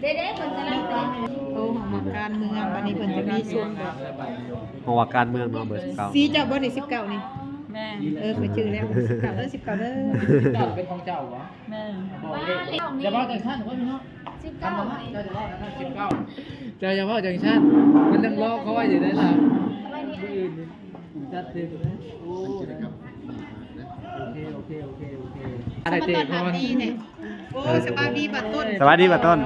ໂອ້ ຫ້ອງວ່າການເມືອງ ບັດນີ້ເພິ່ນຈະມີຊຸມ ຫ້ອງວ່າການເມືອງເນາະ ເບີສິບເກົ້າ ສີເຈົ້າບໍ່ນີ້ ສິບເກົ້ານີ້? ແມ່ນ ເອີ ຂ້ອຍຈື່ແລ້ວ ສິບເກົ້າເດີ ສິບເກົ້າເດີ ສິບເກົ້າເປັນຂອງເຈົ້າບໍ່? ແມ່ນ ບໍ່ເດ້ ຢ່າເວົ້າຈັ່ງຊັ້ນເນາະ ສິບເກົ້າ ເຈົ້າຢ່າເວົ້າຈັ່ງຊັ້ນ ເຈົ້າຢ່າເວົ້າຈັ່ງຊັ້ນ ມັນຍັງລໍຄອຍຢູ່ເດ້ລະ ມື້ອື່ນນີ້ຈັດເຕັມເລີຍ ໂອ້ ໂອເຄ ໂອເຄ ໂອເຄ ໂອເຄ ໄດ້ເຕະກ່ອນ ໂອ້ ສະບາຍດີບາດຕົ້ນ ສະບາຍດີບາດຕົ້ນ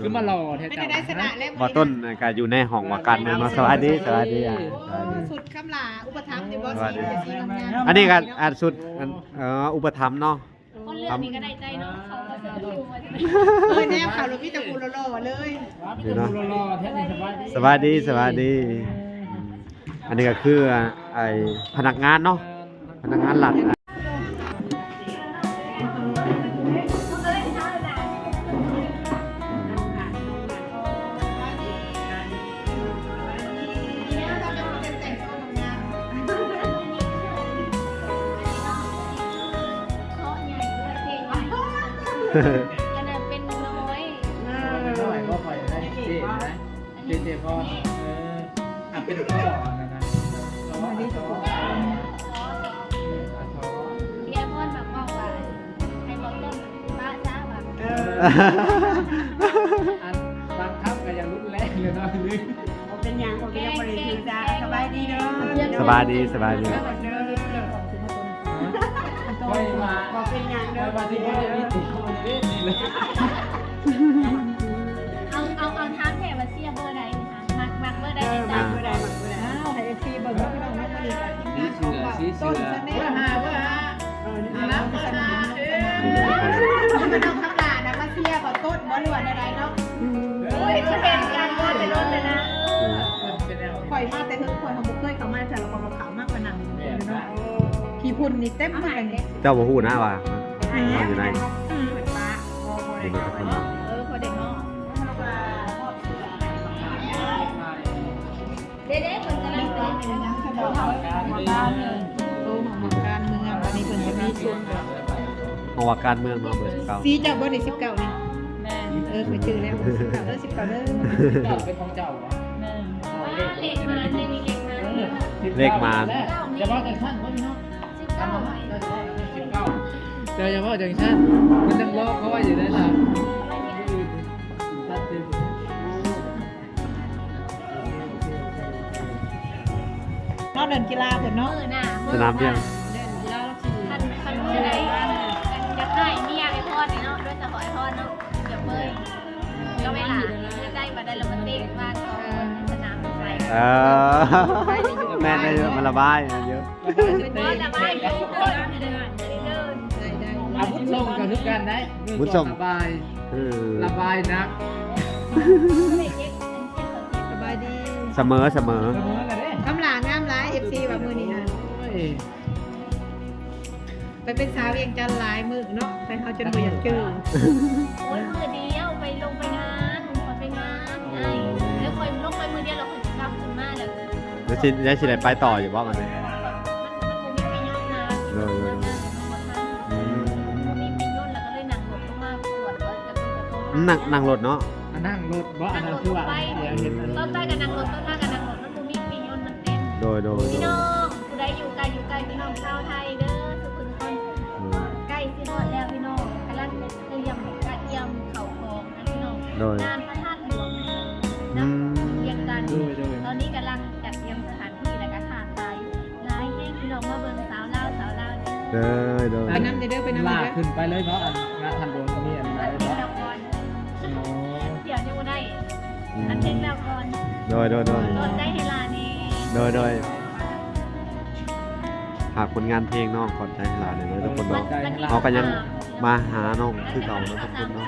ຄືມາຫຼໍ່ແທ້ ເປັນຈັ່ງໃດຊະນະແລ້ວ ບາດຕົ້ນກໍຢູ່ໃນຫ້ອງວ່າການເມືອງເນາະ ສະບາຍດີ ສະບາຍດີ ອ່າ ຊຸດຄຳຫຼ້າອຸປະຖຳນີ້ບໍ່ ສະບາຍດີ ສີ ສີງາມໆ ອັນນີ້ກໍ ອ່າ ຊຸດ ອັນ ເອີ ອຸປະຖຳເນາະ ຄົນເລືອກນີ້ກໍໄດ້ໃຈເນາະ ເຂົາກໍເຊື່ອຢູ່ວ່າ ເອີ ແນວເຂົາລະມີແຕ່ຜູ້ຫຼໍ່ໆເລີຍ ມີແຕ່ຜູ້ຫຼໍ່ໆແທ້ນີ້ ສະບາຍດີ ສະບາຍດີ ສະບາຍດີ ອັນນີ້ກໍຄື ອ່າ ໄອ້ພະນັກງານເນາະ ພະນັກງານລັດ ອັນນັ້ນເປັນນ້ອຍ ນ້ອຍບໍ່ ຂ້ອຍໄດ້ເຈນນະ ເຈນເຈພອນ ເອີ ອ່ະ ເປັນພໍ່ອັນນັ້ນນະ ພໍ່ ພໍ່ ເອີ ອາ ພໍ່ ເອີ ອາ ພໍ່ ເຈນເຈພອນມາບອກວ່າ ໃຫ້ບອກຕົ້ນ ປະຊະວ່າ ເອີ ອັນບາງຄຳກໍຢ່າຮຸນແຮງເລີຍເນາະ ບໍ່ເປັນຫຍັງ ບໍ່ເປັນຫຍັງ ບໍ່ໄດ້ຖືສາ ສະບາຍດີເດີ ສະບາຍດີ ສະບາຍດີ ຂ້ອຍວ່າ ບໍ່ເປັນຫຍັງເດີ ວ່າຊິບໍ່ໄດ້ມີຕິດໂຄວິດນີ້ເລີຍ ເອົາ ເອົາ ເອົາ ຖາມແທ້ວ່າເຊຍເບີໃດ ມັກ ມັກເບີໃດ ເອີ ໃນໃຈ ມັກເບີໃດ ມັກເບີໃດ ອ້າວ ໃຫ້ເອັຟຊີເບິ່ງເນາະ ພີ່ນ້ອງເນາະ ມື້ນີ້ກໍທີມງານຂອງເບົາຕົ້ນ ເບີຫ້າ ເບີຫ້າ ເອີ ນີ້ນະ ເບີຫ້າ ເອີ ເພິ່ນເອົາຄຳຫຼ້ານະມາເຊຍເບົາຕົ້ນບໍ່ ຫຼືວ່າແນວໃດເນາະ ໂອ້ຍ ເຫັນກັນບໍ່ແຕ່ດົນແລ້ວນະ ຂ້ອຍມາແຕ່ເຖິງ ຂ້ອຍບໍ່ເຄີຍເຂົ້າມາ ແຕ່ລະຄົນເຂົາມັກມານັ່ງເນາະ ຂີ້ຝຸ່ນນີ້ເຕັມໝົດເລີຍ ເຈົ້າບໍ່ຮູ້ນະວ່າ ເອີ ມາຢູ່ໃນ ເອີ ພໍເດັກເນາະ ເອີ ພໍເດັກເນາະ ເດ້ໆ ເພິ່ນກຳລັງເປັນຫຍັງສະດອກ ໂຕຫ້ອງວ່າການເມືອງ ບັດນີ້ເພິ່ນຈະມີຊຸມ ຫ້ອງວ່າການເມືອງເນາະ ເບີສິບເກົ້າ ສີເຈົ້າບໍ່ນີ້ ສິບເກົ້ານີ້? ແມ່ນ ເອີ ຂ້ອຍຈື່ແລ້ວ ສິບເກົ້າເດີ ສິບເກົ້າເດີ ເປັນຂອງເຈົ້າບໍ່? ແມ່ນ ເລກມານ ເລກມານ ເລກມານ ຢ່າເວົ້າຈັ່ງຊັ້ນເນາະ ສິບເກົ້າ ເຈົ້າຊິເວົ້າເລື່ອງສິບເກົ້າ ເຈົ້າຢ່າເວົ້າຈັ່ງຊັ້ນ ມັນຍັງລໍຄອຍຢູ່ເດ້ລະ ມື້ອື່ນຈັດເຕັມ ເນາະ ເດີ່ນກິລາເພິ່ນເນາະ ມື້ໜ້າ ສະໜາມດຽວ ເດີ່ນກິລາລະສີ ຄັນ ຄັນມື້ໃດຢາກໄດ້ເມຍໄອ້ພອນນີ້ເນາະ ໂດຍສະເພາະໄອ້ພອນເນາະ ຢ່າເປີຍ ກໍເວລາໃກ້ໆ ບັດໃດລະມາເຕະບານສອງຄົນໃນສະໜາມໄຟ ເອີ ແມ່ນເດ້ ມັນລະບາຍ ມັນເຍອະ ລະບາຍຢູ່ ອາ ບຸນສົ່ງກໍຄືກັນໄດ໋ ບຸນສົ່ງ ລະບາຍ ເອີ ລະບາຍໜັກ ສະບາຍດີ ສະເໝີ ສະເໝີ ສະເໝີກັນເດ້ ຄຳຫຼ້າງາມຫຼາຍ ເອັຟຊີ ວ່າມື້ນີ້ຫັ້ນ ໂອ້ຍ ໄປເປັນສາວວຽງຈັນຫຼາຍມື້ເນາະ ແຕ່ເຮົາຈົນບໍ່ຢາກຈື່ ໂອ້ຍ ມື້ດຽວໄປລົງໄປງານ ຂ້ອຍໄປງານ ໂອ້ ອ້າຍ ແລ້ວຂ້ອຍລົງໄປມື້ດຽວ ແລ້ວຂ້ອຍຊິກັບຂຶ້ນມາ ແລ້ວ ແລ້ວຊິ ແລ້ວຊິໄດ້ໄປຕໍ່ຢູ່ບໍ່ບັດນີ້? ມັນ ມັນບໍ່ມີປະໂຫຍດນະ ໂດຍ ໂດຍ ໂດຍ ອືມ ມັນບໍ່ມີປະໂຫຍດ ແລ້ວກໍເລີຍນັ່ງລົດລົງມາກວດເບິ່ງກະຕຸກກະຕຸກ ນັ່ງ ນັ່ງລົດເນາະ ອ່ະ ນັ່ງລົດບໍ່ ອັນນັ້ນຄືວ່າ ຕອນໄປກໍນັ່ງລົດ ຕອນມາກໍນັ່ງລົດ ມັນບໍ່ມີປະໂຫຍດ ມັນເຕັມ ໂດຍ ໂດຍ ໂດຍ ພີ່ນ້ອງ ຜູ້ໃດຢູ່ໄກ ຢູ່ໃກ້ ພີ່ນ້ອງຊາວໄທເດີ ທຸກຄົນ ອືມ ໃກ້ຊິຮອດແລ້ວ ພີ່ນ້ອງ ກຳລັງກະຕຽມ ກະຕຽມເຂົ້າຂອງນະ ພີ່ນ້ອງ ໂດຍ ງານພະທາດຫຼວງນະ ອືມ ວຽງຈັນ ໂດຍ ໂດຍ ຕອນນີ້ກຳລັງຈັດຕຽມສະຖານທີ່ ແລ້ວກະຖ້າຂາຍຫຼາຍແຮງ ພີ່ນ້ອງມາເບິ່ງສາວລາວ ສາວລາວ ເດີ ໂດຍ ໄປນຳເດີ ໄປນຳເດີ ລາຂຶ້ນໄປເລີຍເນາະ ອັນງານທາງໂດນມີອັນນັ້ນເນາະ ໂອ້ ດຽວຍັງບໍ່ໄດ້ ອືມ ອັນເທັງແລ້ວກ່ອນ ໂດຍ ໂດຍ ໂດຍ ຂອບໃຈໃຫ້ຫຼານແດ່ ໂດຍ ໂດຍ ຝາກຜົນງານເພງເນາະ ຂອບໃຈໃຫ້ຫຼານເດີທຸກຄົນເນາະ ເຮົາກໍຍັງມາຫານ້ອງຄືເກົ່າເນາະທຸກຄົນເນາະ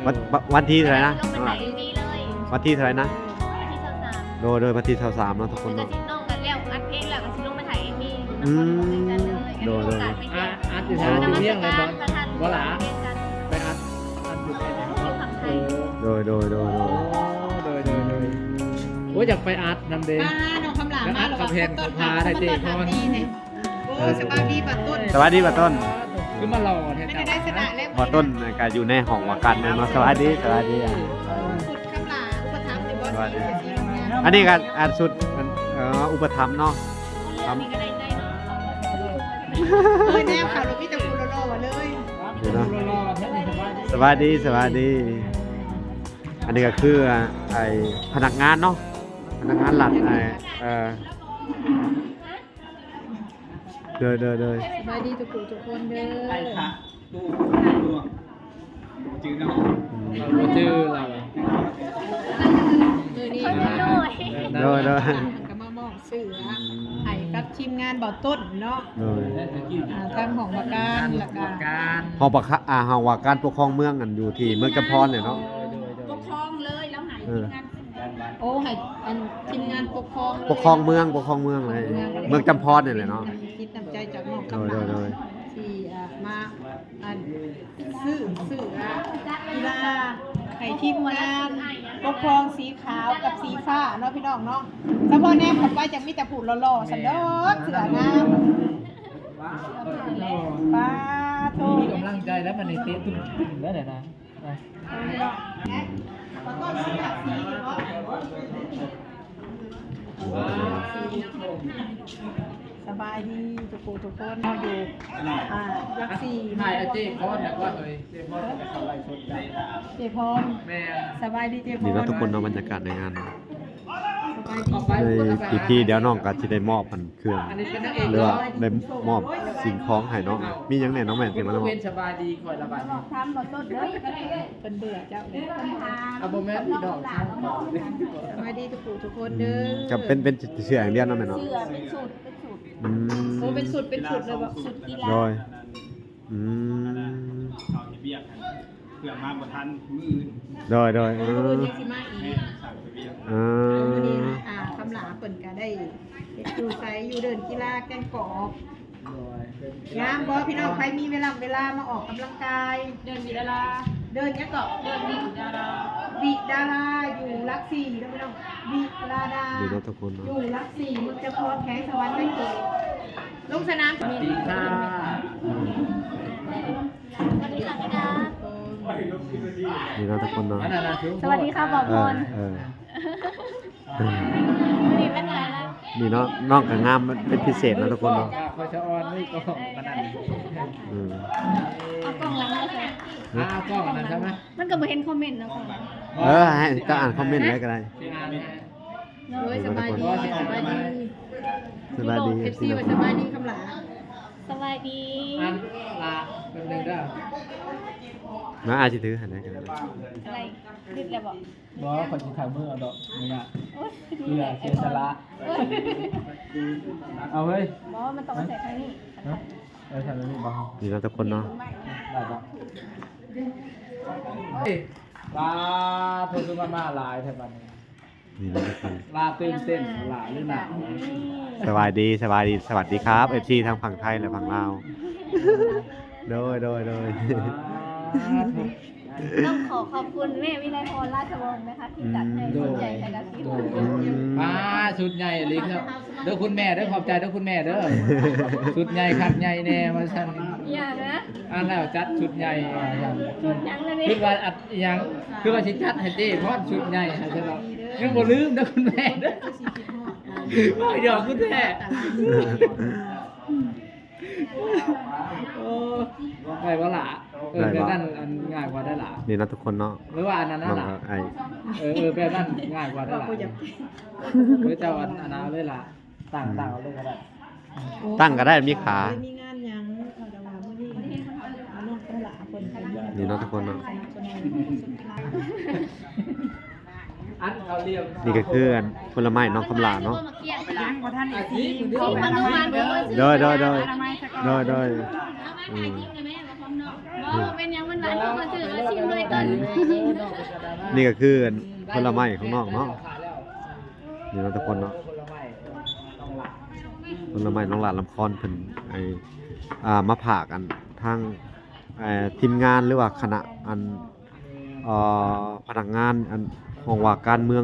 ວັນ ວັນທີເທົ່າໃດນະ? ວັນທີເທົ່າໃດນະ? ໂດຍ ໂດຍ ວັນທີຊາວສາມເນາະທຸກຄົນເນາະ ນ້ອງກໍແລ້ວ ອັດເພງແລ້ວກໍຊິລົງມາຖ່າຍເອັມວີຢູ່ນະຄອນຫຼວງວຽງຈັນເລີຍ ໂດຍ ໂດຍ ອັດ ອັດຢູ່ທາງວຽງແລ້ວບໍ່ ບໍ່ຫຼະ ໄປອັດ ອັດຢູ່ໃສນະ ຢູ່ຝັ່ງໄທ ໂດຍ ໂດຍ ໂດຍ ໂດຍ ໂດຍ ໂດຍ ໂດຍ ໂອ້ຍ ຢາກໄປອັດນຳເດ້ ອ່າ ນ້ອງຄຳຫຼ້າມາແລ້ວວ່າ ເຂົາແພງເຂົາພາໄດ້ເຕະກ່ອນ ໂອ້ ສະບາຍດີບາດຕົ້ນ ສະບາຍດີບາດຕົ້ນ ຄືມາຫຼໍ່ແທ້ ເປັນຈັ່ງໃດຊະນະແລ້ວ ບໍ່ຕົ້ນກໍຢູ່ໃນຫ້ອງວ່າການເມືອງເນາະ. ສະບາຍດີ ສະບາຍດີ ອ່າ ຊຸດຄຳຫຼາອຸປະຖຳນີ້ບໍ່ ສະບາຍດີ ສີງາມ ອັນນີ້ກໍ ອ່າ ຊຸດ ອັນ ເອີ ອຸປະຖຳເນາະ ເອີ ແນມເຂົາ ມີແຕ່ຜູ້ຫຼໍ່ໆ ເລີຍ ເນາະ. ສະບາຍດີ ສະບາຍດີ ອັນນີ້ກໍຄື ອ່າ ໄອ້ພະນັກງານເນາະ ພະນັກງານລັດ ອ່າ ເອີ ໂດຍ ໂດຍ ໂດຍ ສະບາຍດີທຸກຜູ້ທຸກຄົນເດີ ໄປຄ່ະ ບໍ່ຈື່ເນາະ ອືມ ບໍ່ຈື່ລາວ ມື້ນີ້ ໂດຍ ໂດຍ ເພິ່ນກໍມາມອບເສື້ອໃຫ້ກັບທີມງານເບົາຕົ້ນເນາະ ໂດຍ ອ່າ ທາງຫ້ອງວ່າການ ແລ້ວກໍຫ້ອງປະຄະ ອ່າ ຫ້ອງວ່າການປົກຄອງເມືອງ ອັນຢູ່ທີ່ເມືອງຈຳພອນນີ້ເນາະ ໂດຍ ໂດຍ ໂດຍ ປົກຄອງເລີຍ ລາວໃຫ້ ເອີ ທີມງານ ໂອ້ ໃຫ້ອັນທີມງານປົກຄອງເລີຍ ປົກຄອງເມືອງ ປົກຄອງເມືອງເລີຍ ເມືອງ ເມືອງຈຳພອນນີ້ແຫຼະເນາະ ໂດຍ ໂດຍ ໂດຍ ທີ່ ອ່າ ມາ ອັນ ຊື້ ຊື້ ອ່າ ກິລາໃຫ້ທີມງານປົກຄອງສີຂາວກັບສີຟ້າເນາະ ພີ່ນ້ອງເນາະ. ສະເພາະແນມເຂົ້າໄປຈັ່ງມີແຕ່ຜູ້ຫຼໍ່ໆ ຊັ້ນດອກ ເສື້ອງາມ ປາໂທ ມີກຳລັງໃຈແລ້ວ ບັດນີ້ເຕະຕຸ້ມໆ ແລ້ວນະ. ສະບາຍດີທຸກຜູ້ທຸກຄົນ ເຮົາຢູ່ ອ່າ ຫຼັກສີ່ ຖ່າຍເອົາເຈ້ພອນນະວ່າ ເອີຍ ເຈ້ພອນກໍເຂົ້າໄລຟ໌ສົດໄດ້ ເຈ້ພອນ ແມ່ນ ສະບາຍດີເຈ້ພອນ ນີ້ເນາະທຸກຄົນເນາະ ບັນຍາກາດໃນງານ ສະບາຍດີ ເອີຍ ພີ່ໆ ດຽວນ້ອງກໍຊິໄດ້ມອບອັນ ເຄື່ອງ ຫຼືວ່າໄດ້ມອບສິ່ງຂອງໃຫ້ເນາະ. ມີຫຍັງແດ່ນ້ອງແມ່ນທີ່ມາແລ້ວ ເປັນສະບາຍດີຂ້ອຍລະບາດນີ້ ຖາມບໍ່ຕົ້ນເດີ ເພິ່ນເບື່ອເຈົ້າເລີຍ ເພິ່ນຖາມ ອ່າ ບໍ່ແມ່ນພີ່ນ້ອງ ສະບາຍດີທຸກຜູ້ທຸກຄົນເດີ ອືມ ຈຳເປັນ ເປັນເສື້ອຢ່າງດຽວເນາະແມ່ເນາະ ເສື້ອເປັນຊຸດ ເປັນຊຸດ ອືມ ໂອ້ ເປັນຊຸດ ເປັນຊຸດເລີຍບໍ່ ຊຸດກິລາ ໂດຍ ອືມ ເຂົ້າເຮັດວຽກຫັ້ນ ເພື່ອມາບໍ່ທັນມື້ອື່ນ ໂດຍ ໂດຍ ເອີ ມື້ອື່ນຍັງຊິມາອີກ ເອີ ມື້ນີ້ ອ່າ ຄຳຫຼາເພິ່ນກະໄດ້ເຮັດຢູ່ໃສ ຢູ່ເດີ່ນກິລາແກ້ງກອກ ໂດຍ ງາມບໍ່ພີ່ນ້ອງ ໃຜມີເວລາ ເວລາມາອອກກຳລັງກາຍ ເດີ່ນວິດາລາ ເດີ່ນຫຍັງເກາະ ເດີ່ນວິດາລາ ວິດາລາ ຢູ່ຫຼັກສີ່ເດີພີ່ນ້ອງ ວິລາດາ ຢູ່ຫຼັກສີ່ ເມືອງຈຳພອນ ແຂວງສະຫວັນນະເຂດ ລົງສະໜາມ ສະຫວັດດີຄ່ະ ນີ້ເນາະທຸກຄົນເນາະ ສະຫວັດດີຄ່ະ ບ່າວພອນ ເອີ ມື້ນີ້ເປັນຫຍັງລະ ນີ້ເນາະ ນ້ອງກໍງາມເປັນພິເສດເນາະທຸກຄົນເນາະ ຂ້ອຍສະອອນນີ້ກໍປານນັ້ນ ອືມ ເອົາກ້ອງຫຼັງມາໃສ່ ເອົາກ້ອງອັນນັ້ນໃສ່ມາ ມັນກໍບໍ່ເຫັນຄອມເມັນເນາະ ເອີ ໃຫ້ເຈົ້າອ່ານຄອມເມັນເລີຍກໍໄດ້ ໂດຍ ສະບາຍດີ ສະບາຍດີ ສະບາຍດີ ເອັຟຊີ ວ່າສະບາຍດີຄຳຫຼາ ສະບາຍດີ ອັນລະ ແປັບໜຶ່ງເດີ ມາ ອາຊິຖືໃຫ້ໄດ້ກໍໄດ້ ອາໄລ ດິດແລ້ວບໍ່ ບໍ່ ຂ້ອຍຊິຂາຍເມືອເອົາດອກ ນີ້ນະ ໂອ້ຍ ເພື່ອເສຍສະຫຼະ ເອົາເຮີ້ຍ ບໍ່ ມັນຕ້ອງໃສ່ທາງນີ້ ຮະ ເອີ ໃສ່ແບບນີ້ບໍ່ ນີ້ເນາະທຸກຄົນເນາະ ໄດ້ບໍ່ ເອີ ປາໂທ ຄືມາ ມາຫຼາຍແທ້ບັດນີ້ ນີ້ເນາະທຸກຄົນ ລາຕື່ນເຕັ້ນຫຼາຍຢູ່ນະ ສະບາຍດີ ສະບາຍດີ ສະຫວັດດີຄັບ ເອັຟຊີ ທັງຝັ່ງໄທ ແລະ ຝັ່ງລາວ ໂດຍ ໂດຍ ໂດຍ ປາໂທ ຕ້ອງຂໍຂອບຄຸນແມ່ວິໄລພອນ ລາຊະວົງ ນະຄະ ທີ່ຈັດໃຫ້ ອືມ ຊຸດໃຫຍ່ໃຫ້ກັບທີມ ໂດຍ ອືມ ປາ ຊຸດໃຫຍ່ອີ່ຫຼີເນາະ ເດີຄຸນແມ່ເດີ ຂອບໃຈເດີຄຸນແມ່ເດີ ຊຸດໃຫຍ່ຄັກໃຫຍ່ແນ່ວ່າຊັ້ນ ຢ່ານະ ອັນແລ້ວຈັດຊຸດໃຫຍ່ວ່າຊັ້ນ ຊຸດຫຍັງລະນີ້ ຄິດວ່າອັດ ອີ່ຫຍັງ ຄືວ່າຊິຈັດໃຫ້ເຈ້ພອນຊຸດໃຫຍ່ໃຫ້ຊະເນາະ ຍັງບໍ່ລືມເດີຄຸນແມ່ເດີ ວ່າຫຍອກຄຸນແທ້ ໂອ້ ໄດ້ບໍ່ລະ ເອີ ໄດ້ບໍ່ ແບບນັ້ນອັນງ່າຍກວ່າໄດ້ລະ ນີ້ເນາະທຸກຄົນເນາະ ຫຼືວ່າອັນນັ້ນລະ ເອີ ເອີ ແບບນັ້ນງ່າຍກວ່າໄດ້ລະ ເອີ ເຈົ້າອັນ ອັນນັ້ນເອົາເລີຍລະ ຕັ້ງ ອືມ ຕັ້ງເອົາເລີຍກໍໄດ້ ຕັ້ງກໍໄດ້ ມີຂາ ມີງານຫຍັງ ເຂົາຈະວ່າມື້ນີ້ ອ່າ ນ້ອງຄຳຫຼາເພິ່ນ ນີ້ເນາະທຸກຄົນເນາະ ອັນເຂົາລຽມ ນີ້ກໍຄືອັນຜົນລະໄມ້ນ້ອງຄຳຫຼາເນາະ ຍັງບໍ່ທັນໄດ້ຊີມ ໂດຍ ໂດຍ ໂດຍ ອະນາໄມຊະກ່ອນ ໂດຍ ໂດຍ ອືມ ບໍ່ເປັນຫຍັງ ມັນຫວານ ເຮົາມາຊື້ມາຊີມດ້ວຍກັນ ນີ້ກໍຄືອັນຜົນລະໄມ້ຂອງນ້ອງເນາະ ນີ້ເນາະທຸກຄົນເນາະ ຜົນລະໄມ້ນ້ອງຫຼ້າລຳຄອນເພິ່ນ ໄອ້ ອ່າ ມາຝາກອັນທາງ ເອີ ທີມງານ ຫຼືວ່າຄະນະອັນ ເອີ ພະນັກງານອັນຫ້ອງວ່າການເມືອງ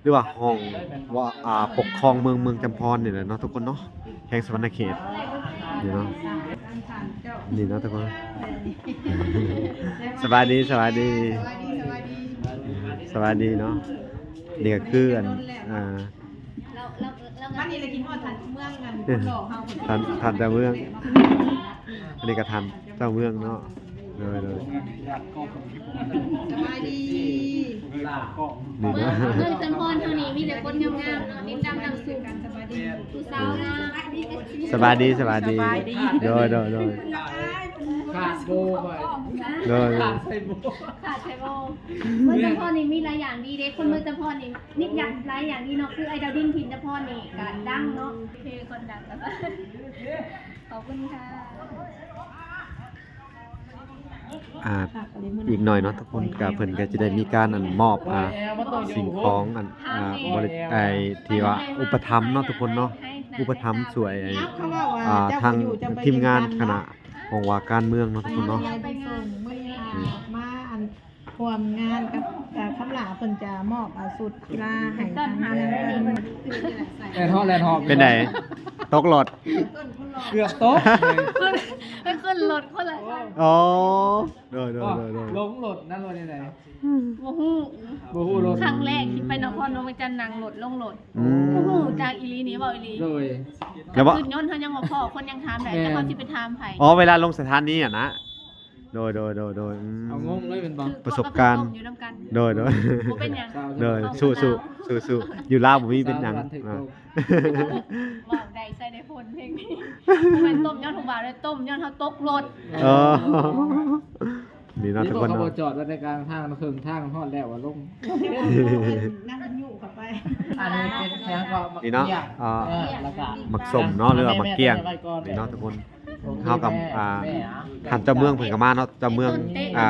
ຫຼືວ່າຫ້ອງວ່າ ອ່າ ປົກຄອງເມືອງ ເມືອງຈຳພອນນີ້ແຫຼະເນາະທຸກຄົນເນາະ ແຂວງສະຫວັນນະເຂດນີ້ເນາະ. ນີ້ເນາະທຸກຄົນ ສະບາຍດີ ສະບາຍດີ ສະບາຍດີ ສະບາຍດີ ສະບາຍດີເນາະ. ນີ້ກໍຄືອັນ ອ່າ ມານີ້ລະຄິດຮອດທ່ານເຈົ້າເມືອງ ອັນ ເອີ ທ່ານ ທ່ານເຈົ້າເມືອງ ອັນນີ້ກໍທ່ານເຈົ້າເມືອງເນາະ. ໂດຍ ໂດຍ ສະບາຍດີ ນີ້ເນາະ ເມືອງ ເມືອງຈຳພອນເຮົານີ້ມີແຕ່ຄົນງາມໆເນາະ ຕິດຕາມນຳສູ່ກັນ ສະບາຍດີ ຜູ້ສາວງາມ ສະບາຍດີ ສະບາຍດີ ສະບາຍດີ ໂດຍ ໂດຍ ໂດຍ ຂາດໂບຂ້ອຍ ໂດຍ ຂາດໃສ່ໂບ ຂາດໃສ່ໂບ. ເມືອງຈຳພອນນີ້ມີຫຼາຍຢ່າງດີເດ້ ຄົນເມືອງຈຳພອນນີ້ມີຢ່າງ ຫຼາຍຢ່າງດີເນາະ ຄືໄອດາວດິນ ພິນຕະພອນນີ້ກະດັງເນາະ ຄືຄົນດັງ ຂອບຄຸນຄ່ະ. ອ່າ ອີກໜ້ອຍເນາະທຸກຄົນ ກະເພິ່ນກະຈະໄດ້ມີການ ອັນ ມອບ ອ່າ ສິ່ງຂອງ ອັນ ອ່າ ບໍລິ ໄອ້ ທີ່ວ່າອຸປະຖຳເນາະທຸກຄົນເນາະ ອຸປະຖຳຊ່ວຍ ອ່າ ທາງທີມງານຄະນະຫ້ອງວ່າການເມືອງເນາະທຸກຄົນເນາະ. ມາ ອັນ ຮ່ວມງານກັບ ເອີ ຄຳຫຼ້າ ເພິ່ນຈະມອບ ເອົາ ຊຸດກິລາໃຫ້ທາງເຮືອນ ແລ່ນເຫາະ ແລ່ນເຫາະ ເປັນໃດ? ຕົກລົດ ເກືອບຕົກ ໄປຂຶ້ນລົດຄົນລະຊັ້ນ. ອໍ ໂດຍ ໂດຍ ໂດຍ ໂດຍ ລົງລົດນັ້ນວ່າຈັ່ງໃດ? ບໍ່ຮູ້ ບໍ່ຮູ້ລົດ ຄັ້ງແລກທີ່ໄປນະຄອນຫຼວງວຽງຈັນ ນັ່ງລົດລົງລົດ ອືມ ບໍ່ຮູ້ຈັກອີ່ຫຼີນີ້ ເວົ້າອີ່ຫຼີ ໂດຍ ແລ້ວບໍ່ ຂຶ້ນຍົນເຮົາຍັງບໍ່ພໍ້ ຄົນຍັງຖາມໄດ້ ແຕ່ເຮົາຊິໄປຖາມໃຜ? ອໍ ເວລາລົງສະຖານີຫັ້ນນະ. ໂດຍ ໂດຍ ໂດຍ ໂດຍ ອືມ ເອົາ ງົງເລີຍແມ່ນບໍ່? ປະສົບການ ຄືເຮົາໄປຕົ້ມຢູ່ນຳກັນ ໂດຍ ໂດຍ ບໍ່ເປັນຫຍັງ ໂດຍ ສູ້ໆ ສູ້ໆ ຢູ່ລາວບໍ່ມີເປັນຫຍັງ ເວົ້າໄດ້ໃສ່ໄດ້ຜົນເພງນີ້ ບໍ່ແມ່ນຕົ້ມຍ້ອນຜູ້ບ່າວເດ້ ຕົ້ມຍ້ອນເຮົາຕົກລົດ ເອີ ນີ້ເນາະທຸກຄົນເນາະ ນີ້ບໍ່ ເຂົາບໍ່ຈອດໄວ້ໃນກາງທາງ ເຄິ່ງທາງຮອດແລ້ວວ່າລົງ ນັ່ງກັນຢູ່ເຂົ້າໄປ ອັນນີ້ເປັນຫຍັງກໍໝາກ ນີ້ເນາະ ກ້ຽງ ເອີ ເອີ ແລ້ວກໍ ໝາກສົ້ມເນາະ ຫຼືວ່າໝາກກ້ຽງ ນີ້ເນາະທຸກຄົນ. ເຮົາກັບ ແມ່ ອ່າ ແມ່ ທ່ານເຈົ້າເມືອງເພິ່ນກໍມາເນາະ ເຈົ້າເມືອງ ອ່າ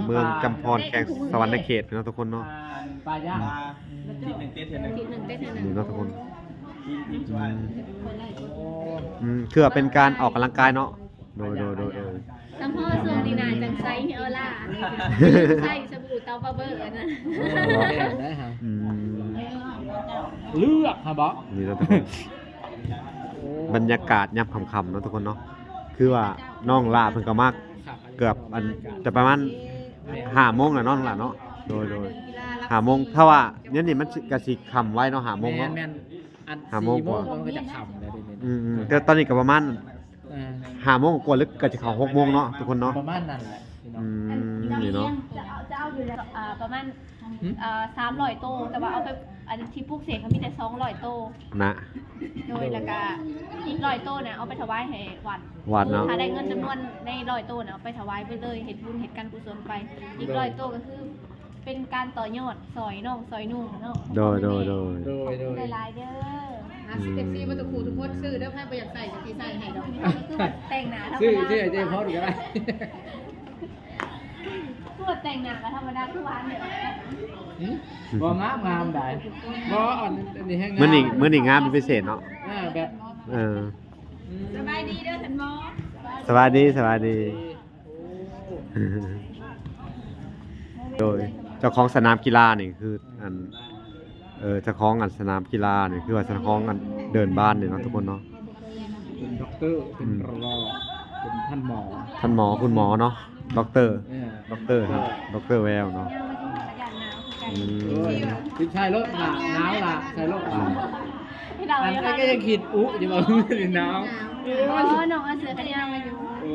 ເມືອງຈຳພອນ ແຂວງສະຫວັນນະເຂດເນາະທຸກຄົນເນາະ ອ່າ ປາຍາ ອືມ ອາທິດໜຶ່ງເຕັດເທື່ອໜຶ່ງ ອາທິດໜຶ່ງເຕັດເທື່ອໜຶ່ງ ນີ້ເນາະທຸກຄົນ ອືມ ອືມ ຄືວ່າເປັນການອອກກຳລັງກາຍເນາະ ໂດຍ ໂດຍ ໂດຍ ໂດຍ ສະເພາະຊ່ວງນີ້ໜ້າຈັ່ງໃສ ມີອອລ່າ ໃຊ້ສະບູເຕົາປາເບີ້ອັນນັ້ນ ອືມ ເລືອກຫາບໍ ນີ້ເນາະທຸກຄົນ. ບັນຍາກາດຍາມຄ່ຳໆເນາະທຸກຄົນເນາະ ຄືວ່ານ້ອງຫຼ້າເພິ່ນກໍມາເກືອບ ອັນ ຈະປະມານຫ້າໂມງແລ້ວເນາະ ນ້ອງຫຼ້າເນາະ ໂດຍ ໂດຍ ຫ້າໂມງ ຖ້າວ່າຍາມນີ້ມັນກະຊິຄ່ຳໄວເນາະ ຫ້າໂມງເນາະ ແມ່ນໆ ອັນ ຫ້າໂມງກວ່າ ສີ່ໂມງກໍຈະຄ່ຳແລ້ວເດ້ ອືມໆ ແຕ່ຕອນນີ້ກໍປະມານ ເອີ ຫ້າໂມງກວ່າ ຫຼືກໍຈະເຂົ້າຫົກໂມງເນາະທຸກຄົນເນາະ ປະມານນັ້ນແຫຼະ ອືມ ນີ້ເນາະ ຈະເອົາ ຈະເອົາຢູ່ແລ້ວ ອ່າ ປະມານ ຫືມ ເອີ ສາມຮ້ອຍໂຕ ແຕ່ວ່າເອົາໄປ ອັນທີ່ປູກເສກກໍມີແຕ່ສອງຮ້ອຍໂຕນະ ໂດຍ ແລ້ວກະອີກຮ້ອຍໂຕນະ ເອົາໄປຖວາຍໃຫ້ວັດ ວັດເນາະ ຖ້າໄດ້ເງິນຈຳນວນໃນຮ້ອຍໂຕນະ ເອົາໄປຖວາຍເບິດເລີຍ ເຮັດບຸນເຮັດການກຸສົນໄປ ອີກຮ້ອຍໂຕກໍຄືເປັນການຕໍ່ຍອດຊ່ອຍນ້ອງຊ່ອຍນຸ່ງເນາະ ໂດຍ ໂດຍ ໂດຍ ໂດຍ ໂດຍ ຂອບຄຸນຫຼາຍໆເດີ ອ່າ ສິບເອັດຊີ ບໍ່ຕ້ອງຄູ່ທຸກຄົນ ຊື້ເດີ ໃຜບໍ່ຢາກໃສ່ກໍຊິໃສ່ໃຫ້ດອກ ອັນນີ້ຄືແຕ່ງໜ້າທຳມະດາ ຊື້ ຊື້ໃຫ້ເຈ້ພອນກໍໄດ້ ຄືວ່າແຕ່ງໜ້າກໍທຳມະດາ ຄືວ່າອັນເດີ ຫືມ ບໍ່ ງາມ ງາມໄດ໋ ບໍ່ ອັນ ອັນນີ້ແຮງງາມ ມື້ນີ້ ມື້ນີ້ງາມເປັນພິເສດເນາະ ເອີ ແບບ ເອີ ອືມ ສະບາຍດີເດີທ່ານໝໍ ສະບາຍດີ ສະບາຍດີ ໂດຍ ເຈົ້າຂອງສະໜາມກິລານີ້ຄືອັນ ເອີ ເຈົ້າຂອງອັນສະໜາມກິລານີ້ ຄືວ່າເຈົ້າຂອງອັນເດີ່ນບ້ານນີ້ເນາະທຸກຄົນເນາະ ເປັນດັອກເຕີ ເປັນ ອືມ ລໍ ເປັນທ່ານໝໍ ທ່ານໝໍ ຄຸນໝໍເນາະ ດັອກເຕີ ເອີ ດັອກເຕີ ດັອກເຕີແວວເນາະ ອືມ ຕິດໃສ່ໂລດລະ ໜາວລະ ໃສ່ໂລດລະ ອັນນີ້ກໍຍັງຄິດອຸຢູ່ວ່າໜາວ ໂອ້ ນ້ອງເອົາເສື້ອແຂນຍາວມາຢູ່ ໂອ້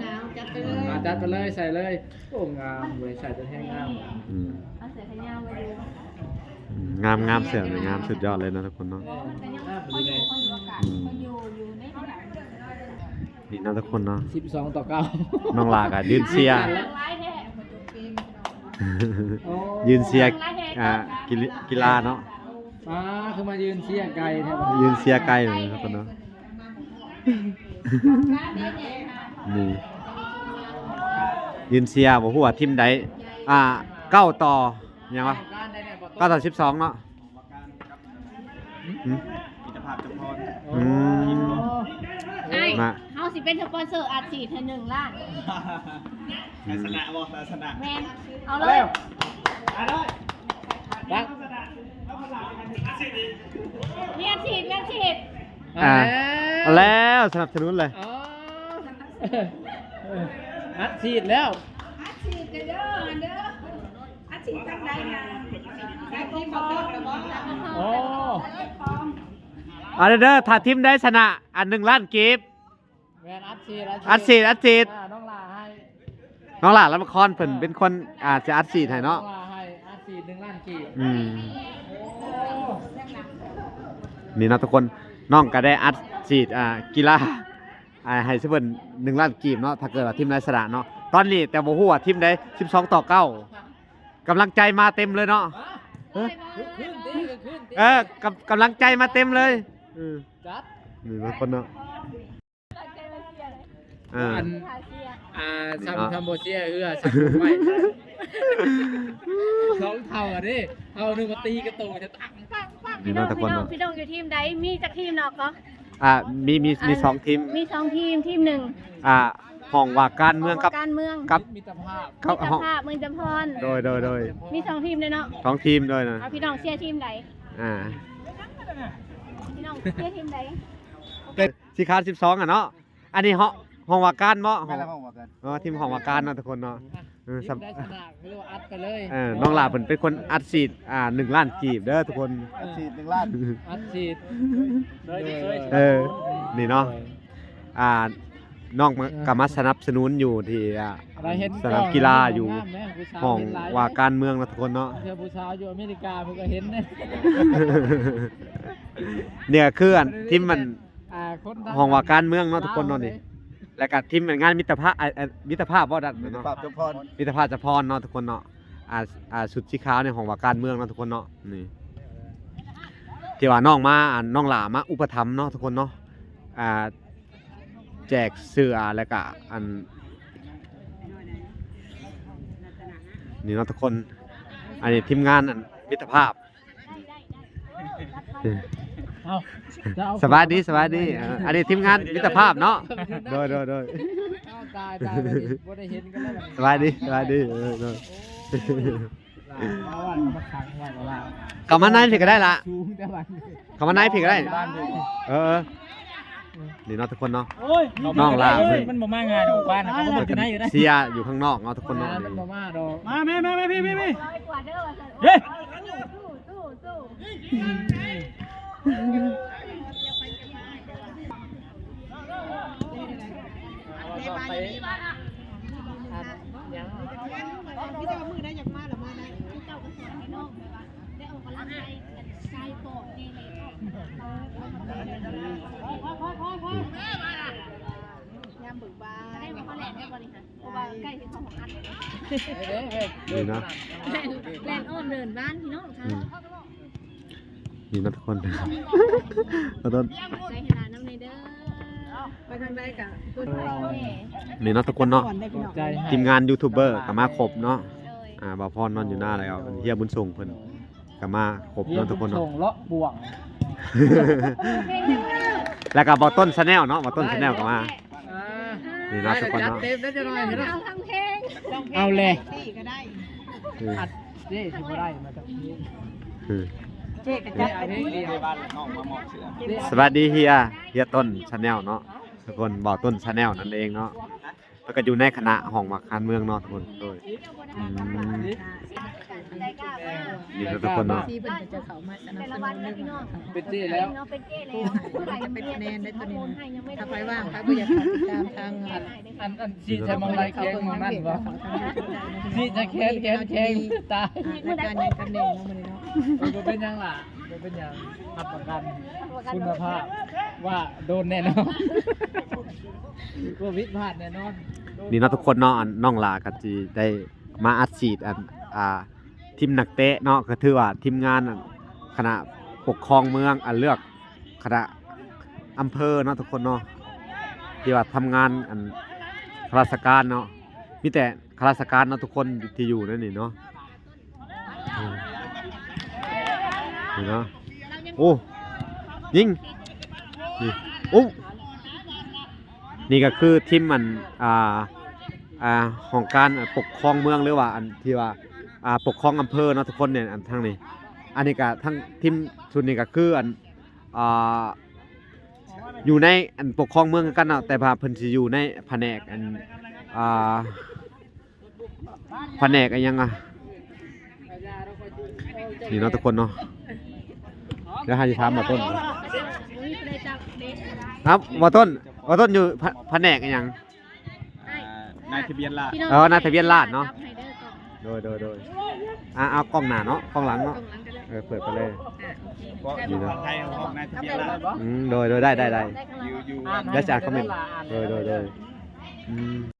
ໜາວ ຈັດໄປເລີຍ ອ່າ ຈັດໄປເລີຍ ໃສ່ເລີຍ ໂອ້ ງາມເວີຍ ໃສ່ຈົນແຮງງາມ ອືມ ເອົາເສື້ອແຂນຍາວມາຢູ່ ອືມ ງາມ ງາມ ເສື້ອນີ້ງາມ ສຸດຍອດເລີຍເນາະທຸກຄົນເນາະ ເອີ ງາມດີເດ້ ອືມ ນີ້ເນາະທຸກຄົນເນາະ ສິບສອງຕໍ່ເກົ້າ ນ້ອງຫຼ້າກໍຢືນເຊຍ ໂອ້ ຢືນເຊຍ ອ່າ ກິລາ ກິລາເນາະ ອ່າ ຄືມາຢືນເຊຍໄກແທ້ ຢືນເຊຍໄກເນາະທຸກຄົນເນາະ ນີ້ ຢືນເຊຍ ບໍ່ຮູ້ວ່າທີມໃດ ອ່າ ເກົ້າຕໍ່ຫຍັງວະ ເກົ້າຕໍ່ສິບສອງເນາະ ຫືມ ມິດຕະພາບຈຳພອນ ອືມ ອ້າຍ ມາ ເຮົາຊິເປັນສະປອນເຊີອັດສີດໃຫ້ໜຶ່ງລ້ານ ໃຜຊະນະບໍ່ ໃຜຊະນະ ແມ່ນ ເອົາເລີຍ ມາເລີຍ ມີອັດສີດ ມີອັດສີດ ອ່າ ເອົາແລ້ວ ສະໜັບສະໜູນເລີຍ ອໍ ເອີ ອັດສີດແລ້ວ ອັດສີດເດີ ອັດສີດທາງໃດນະ ອັດທີ່ບໍ່ ອໍ ອັນເດີ ຖ້າທີມໃດຊະນະ ອັນ ໜຶ່ງລ້ານກີບ ແມ່ນ ອັດສີດ ອັດສີດ ອັດສີດ ອ່າ ນ້ອງຫຼ້າໃຫ້ ນ້ອງຫຼ້າລຳຄອນເພິ່ນເປັນຄົນ ອ່າ ຈະອັດສີດໃຫ້ເນາະ ນ້ອງຫຼ້າໃຫ້ອັດສີດ ໜຶ່ງລ້ານກີບ ອືມ ນີ້ເນາະທຸກຄົນ ນ້ອງກໍໄດ້ອັດສີດ ອ່າ ກິລາ ອ່າ ໃຫ້ເພິ່ນ ໜຶ່ງລ້ານກີບເນາະ ຖ້າເກີດວ່າທີມໃດຊະນະເນາະ ຕອນນີ້ແຕ່ບໍ່ຮູ້ວ່າທີມໃດ ສິບສອງຕໍ່ເກົ້າ ກຳລັງໃຈມາເຕັມເລີຍເນາະ ຮະ ເອີ ກຳ ກຳລັງໃຈມາເຕັມເລີຍ ເອີ ຈັດ ນີ້ເນາະທຸກຄົນເນາະ ເອີ ອັນ ອ່າ ຊ້ຳ ຊ້ຳບໍ່ເຊຍເອື້ອ ຊ້ຳບໍ່ໄໝ້ ສອງເທົ່າເດ້ ເທົ່າໜຶ່ງມາຕີກະໂຕຈະຕັ້ງ ນີ້ເນາະທຸກຄົນເນາະ ພີ່ນ້ອງ ພີ່ນ້ອງຢູ່ທີມໃດ ມີຈັກທີມເນາະກໍ ອ່າ ມີ ມີ ອ່າ ມີສອງທີມ ມີສອງທີມ ທີມໜຶ່ງ ອ່າ ຫ້ອງວ່າການເມືອງກັບ ຫ້ອງວ່າການເມືອງ ກັບ ມິດຕະພາບ ກັບ ມິດຕະພາບ ເມືອງຈຳພອນ ໂດຍ ໂດຍ ໂດຍ ມີສອງທີມເດ້ເນາະ ສອງທີມ ໂດຍນະ ອ່າ ພີ່ນ້ອງເຊຍທີມໃດ ອ່າ ພີ່ນ້ອງເຊຍທີມໃດ ສີຂາວສິບສອງ ອ່ະເນາະ ອັນນີ້ຫ້ອງ ຫ້ອງວ່າການເນາະ ແມ່ນແລ້ວ ຫ້ອງ ຫ້ອງວ່າການ ອໍ ທີມຫ້ອງວ່າການເນາະທຸກຄົນເນາະ ເອີ ສຳ ເອີ ນ້ອງຫຼ້າເພິ່ນເປັນຄົນອັດສີດ ອ່າ ໜຶ່ງລ້ານກີບເດີທຸກຄົນ ອັດສີດ ໜຶ່ງລ້ານ ອັດສີດ ເອີ ນີ້ເນາະ ອ່າ ນ້ອງມາ ກໍມາສະໜັບສະໜູນຢູ່ທີ່ ອ່າ ສະໜາມກິລາຢູ່ຫ້ອງວ່າການເມືອງເນາະທຸກຄົນເນາະ ເທື່ອຜູ້ສາວຢູ່ອາເມລິກາເພິ່ນກໍເຫັນເດ້ ນີ້ກໍຄືອັນທີມມັນ ອ່າ ຫ້ອງວ່າການເມືອງເນາະທຸກຄົນເນາະນີ້ ແລ້ວກໍທີມງານມິດຕະພາບ ອ່າ ອ່າ ມິດຕະພາບບໍ່ດັດ ມິດຕະພາບຈຳພອນ ມິດຕະພາບຈຳພອນເນາະທຸກຄົນເນາະ ອ່າ ອ່າ ຊຸດສີຂາວໃນຫ້ອງວ່າການເມືອງເນາະທຸກຄົນເນາະ ນີ້ ທີ່ວ່ານ້ອງມາ ອ່າ ນ້ອງຫຼ້າມາອຸປະຖຳເນາະທຸກຄົນເນາະ ອ່າ ແຈກເສື້ອ ແລ້ວກະອັນ ນີ້ເນາະທຸກຄົນ ອັນນີ້ທີມງານ ອັນ ມິດຕະພາບ ເອົາ ສະບາຍດີ ສະບາຍດີ ເອີ ອັນນີ້ທີມງານມິດຕະພາບເນາະ ໂດຍ ໂດຍ ໂດຍ ເອົາ ຕາຍ ຕາຍ ບໍ່ໄດ້ເຫັນກັນແລ້ວ ສະບາຍດີ ສະບາຍດີ ເອີ ໂດຍ ເຂົ້າມາໃນພີ້ກໍໄດ້ລະ ເຂົ້າມາໃນພີ້ກໍໄດ້ ເອີ ນີ້ເນາະທຸກຄົນເນາະ ນ້ອງຫຼ້າເພິ່ນ ມັນບໍ່ມາງ່າຍດອກ ບ້ານເຮົາມັນຢູ່ໃນຢູ່ໃນ ເຊຍຢູ່ຂ້າງນອກເນາະທຸກຄົນເນາະ ມັນບໍ່ມາດອກ ມາ ມາ ມາ ພີ້ ພີ້ ພີ້ ເຮີ້ຍ ມີແຕ່ວ່າມື້ໃດຢາກມາລະມາໄດ້ ຄືເຈົ້າກໍສອນໃຫ້ນ້ອງແບບວ່າໄດ້ອອກກຳລັງກາຍ ກາຍປອດແດ່ແຫຼະ ຍາມເບີກບານ ໄດ້ມາແລ່ນແລ້ວບໍ່ນີ້ ເພາະວ່າໃກ້ເຮັດຂອງອັນ ນີ້ນະ ແລ່ນ ແລ່ນອ້ອມເດີ່ນບ້ານພີ່ນ້ອງ ອືມ ນີ້ນະທຸກຄົນ ຂໍໂທດ ໃຈໃຫ້ຫຼານນຳແດ່ເດີ ໄປທາງໃດກະ ນີ້ນະທຸກຄົນເນາະ ທີມງານຢູທູບເບີກໍມາຄົບເນາະ ໂດຍ ອ່າ ບ່າວພອນນອນຢູ່ໜ້າແລ້ວ ເຮຍບຸນສົງເພິ່ນ ກໍມາຄົບເນາະທຸກຄົນເນາະ ເຮຍບຸນສົງເລາະບວງ ແລ້ວກໍບ່າວຕົ້ນແຊນແນວເນາະ ບ່າວຕົ້ນແຊນແນວກໍມາ ອ່າ ນີ້ເນາະທຸກຄົນເນາະ ເຕັມໄດ້ຈັກໜ້ອຍເນາະ ເອົາແຫຼະ ເອີ ອັດເຈ້ຊິບໍ່ໄດ້ມາຈາກນີ້ ເອີ ເຈ້ກໍຈັດໄປທີ່ ສະບາຍດີເຮຍ ເຮຍຕົ້ນແຊນແນວເນາະ ທຸກຄົນ ບ່າວຕົ້ນແຊນແນວນັ້ນເອງເນາະ ແລ້ວກໍຢູ່ໃນຄະນະຫ້ອງວ່າການເມືອງເນາະທຸກຄົນ ໂດຍ ອືມ ນີ້ເນາະທຸກຄົນເນາະ ຊີເພິ່ນກໍຈະເຂົ້າມາສະໜັບສະໜູນເລື່ອງ ເປັນເຈ້ແລ້ວ ເປັນເຈ້ແລ້ວ ຈະເປັນຄະແນນໄດ້ຕົວນີ້ນະ ຖ້າໃຜວ່າງ ໃຜບໍ່ຢາກຕິດຕາມທາງ ອັນ ອັນ ອັນ ຊີ້ໃສ່ໝ່ອງໃດແຂງໝ່ອງນັ້ນບໍ່ ຊີ້ໃສ່ແຂນ ແຂນແຂງ ຕາຍ ອ່າ ລາຍການໃຫຍ່ກັບແໜ່ງເນາະມື້ນີ້ເນາະ ເອີ ບໍ່ເປັນຫຍັງລະ ບໍ່ເປັນຫຍັງ ຮັບປະກັນຄຸນນະພາບວ່າໂດນແນ່ນອນ ບໍ່ຜິດພາດແນ່ນອນ ນີ້ເນາະທຸກຄົນເນາະ ອັນ ນ້ອງຫຼ້າກໍຊິໄດ້ມາອັດສີດ ອັນ ອ່າ ທີມນັກເຕະເນາະ ກໍຖືວ່າທີມງານ ອັນ ຄະນະປົກຄອງເມືອງ ອັນ ເລືອກຄະນະອຳເພີເນາະທຸກຄົນເນາະ ທີ່ວ່າທຳງານ ອັນ ຂ້າລາຊະການເນາະ ມີແຕ່ຂ້າລາຊະການເນາະທຸກຄົນທີ່ຢູ່ໃນນີ້ເນາະ ອືມ ນີ້ເນາະ ໂອ້ ຍິງ ນີ້ ໂອ້ ນີ້ກໍຄືທີມ ອັນ ອ່າ ອ່າ ຫ້ອງການ ອັນ ປົກຄອງເມືອງ ຫຼືວ່າ ອັນ ທີ່ວ່າ ອ່າ ປົກຄອງອຳເພີເນາະທຸກຄົນ ນີ້ ອັນ ທາງນີ້ ອັນນີ້ກໍທັງທີມຊຸດນີ້ກໍຄື ອັນ ອ່າ ຢູ່ໃນ ອັນ ປົກຄອງເມືອງຄືກັນເນາະ ແຕ່ວ່າເພິ່ນຊິຢູ່ໃນພະແນກ ອັນ ອ່າ ພະແນກອີ່ຫຍັງອ່ະ ນີ້ເນາະທຸກຄົນເນາະ. ດຽວເຮົາຊິຖາມບ່າວຕົ້ນ. ຄັບ ບ່າວຕົ້ນ ບ່າວຕົ້ນຢູ່ພະ ພະແນກອີ່ຫຍັງ? ອ່າ ນາຍທະບຽນລາດ. ເອີ ນາຍທະບຽນລາດເນາະ. ໂດຍ ໂດຍ ໂດຍ. ອ່າ ເອົາກ້ອງໜ້າເນາະ ກ້ອງຫຼັງເນາະ. ເອີ ເປີດໄປເລີຍ. ອ່າ ໂອເຄ ເພາະຢູ່ຝັ່ງໄທເຮົາອອກນາຍທະບຽນລາດ. ອືມ ໂດຍ ໂດຍ ໄດ້ ໄດ້ ໄດ້. ຢູ່ ຢູ່ ດຽວຈະຄອມເມັນ. ໂດຍ ໂດຍ ໂດຍ. ອືມ.